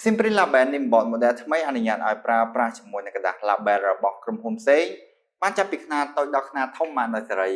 ម៉ាស៊ីន Print Label Nimbot model ថ្មីអនុញ្ញាតឲ្យប្រើប្រាស់ជាមួយនឹងក្រដាស label របស់ក្រុមហ៊ុនផ្សេងបានចាប់ពីខ្នាតតូចដល់ខ្នាតធំបានដោយសេរី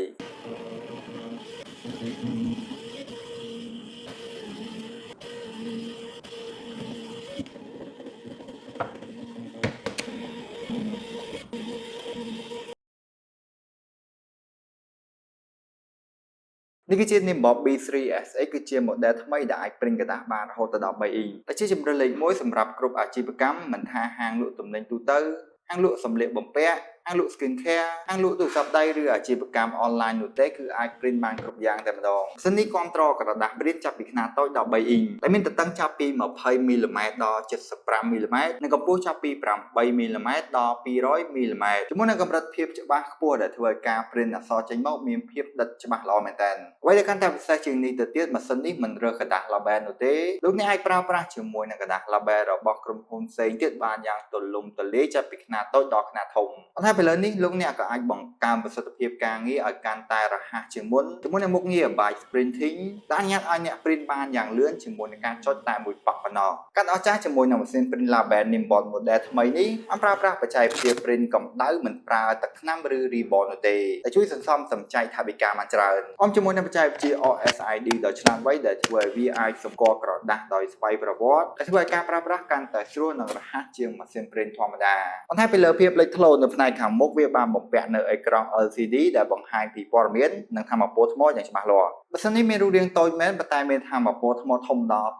នេះគឺជា Nimbot B3 SX គឺជា model ថ្មីដែលអាច print ក្រដាសបានរហូតដល់3អ៊ីងដែលជាជម្រើសលេខ1សម្រាប់គ្រប់អាជីវកម្មមិនថាហាងលក់ទំនិញទូទៅហាងលក់សម្លៀកបំពាក់ហាងលក់ skin care ហាងលក់ទូរស័ព្ទដៃឬអាជីវកម្មអនឡាញនោះទេគឺអាច print បានគ្រប់យ៉ាងតែម្ដងម៉ាស៊ីននេះគាំទ្រក្រដាស print ចាប់ពីខ្នាតតូចដល់3អ៊ីងដែលមានទទឹងចាប់ពី20មីលីម៉ែត្រដល់75មីលីម៉ែត្រនិងកម្ពស់ចាប់ពី8មីលីម៉ែត្រដល់200មីលីម៉ែត្រជាមួយនឹងកម្រិតភាពច្បាស់ខ្ពស់ដែលធ្វើឲ្យការ print អក្សរចេញមកមានភាពដិតច្បាស់ល្អមែនទែនអ្វីដែលកាន់តែពិសេសជាងនេះទៅទៀតម៉ាស៊ីននេះមិនរើសក្រដាស label នោះទេលោកអ្នកអាចប្រើប្រាស់ជាមួយនឹងក្រដាស label របស់ក្រុមហ៊ុនផ្សេងទៀតបានយ៉ាងទូលំទូលាយចាប់ពីខ្នាតតូចដល់ខ្នាតធំប៉ុន្តែពេលនេះលោកអ្នកក៏អាចបង្កើនប្រសិទ្ធភាពការងារឲ្យកាន់តែរហ័សជាងមុនជាមួយនឹងមុខងារ Batch Printing ដែលអនុញ្ញាតឲ្យអ្នក print បានយ៉ាងលឿនជាមួយនឹងការចុចតែមួយប៉ក់ប៉ុណ្ណោះកាត់អស្ចារ្យជាមួយនឹងម៉ាស៊ីន print label Nimbot model ថ្មីនេះបានប្រើប្រាស់បច្ចេកវិទ្យា print កម្ដៅមិនប្រើទឹកថ្នាំឬ ribbon នោះទេដែលជួយសន្សំសំចៃថវិកាបានច្រើនអមជាមួយនឹងបច្ចេកវិទ្យា RFID ដ៏ឆ្លាតវៃដែលធ្វើឲ្យវាអាចសម្គាល់ក្រដាសដោយស្វ័យប្រវត្តិដែលធ្វើឲ្យការប្រើប្រាស់កាន់តែស្រួលនិងរហ័សជាងម៉ាស៊ីន print ធម្មតាបន្ថែមពីលើភាពលេចធ្លោនៅផ្នែកខាងមុខវាបានបំពាក់នៅអេក្រង់ LCD ដែលបង្ហាញពីព័ត៌មាននិងថាមពលថ្មយ៉ាងច្បាស់លាស់ម៉ាស៊ីននេះមានរូបរាងតូចមែនប៉ុន្តែមានថាមពលថ្មធំដល់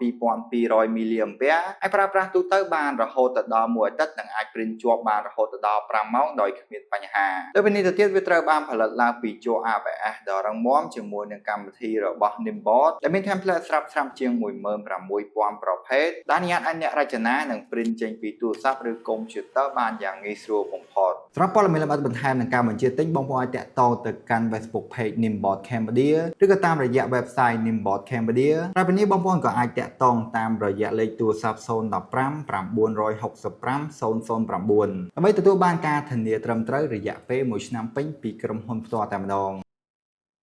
2200មីលីអាំពែអាចប្រើប្រាស់ទូទៅបានរហូតទៅដល់មួយអាទិត្យនិងអាច print ជាប់បានរហូតទៅដល់5ម៉ោងដោយគ្មានបញ្ហាលើពីនេះទៅទៀតវាត្រូវបានផលិតឡើងពីជ័រ ABS ដ៏រឹងមាំជាមួយនឹងកម្មវិធីរបស់ Nimbot ដែលមាន template ស្រាប់ៗជាង16,000ប្រភេទដែលអនុញ្ញាតឲ្យអ្នករចនានិង print ចេញពីទូរស័ព្ទឬកុំព្យូទ័របានយ៉ាងងាយស្រួលបំផុតសម្រាប់ព័ត៌មានលម្អិតបន្ថែមនិងការបញ្ជាទិញបងប្អូនអាចទាក់ទងទៅកាន់ Facebook Page Nimbot Cambodia ឬក៏តាមរយៈ website Nimbot Cambodia ហើយពេលនេះបងប្អូនក៏អាចទាក់ទងតាមរយៈលេខទូរស័ព្ទ015 965 009ដើម្បីទទួលបានការធានាត្រឹមត្រូវរយៈពេល1ឆ្នាំពេញពីក្រុមហ៊ុនផ្ទាល់តែម្ដង។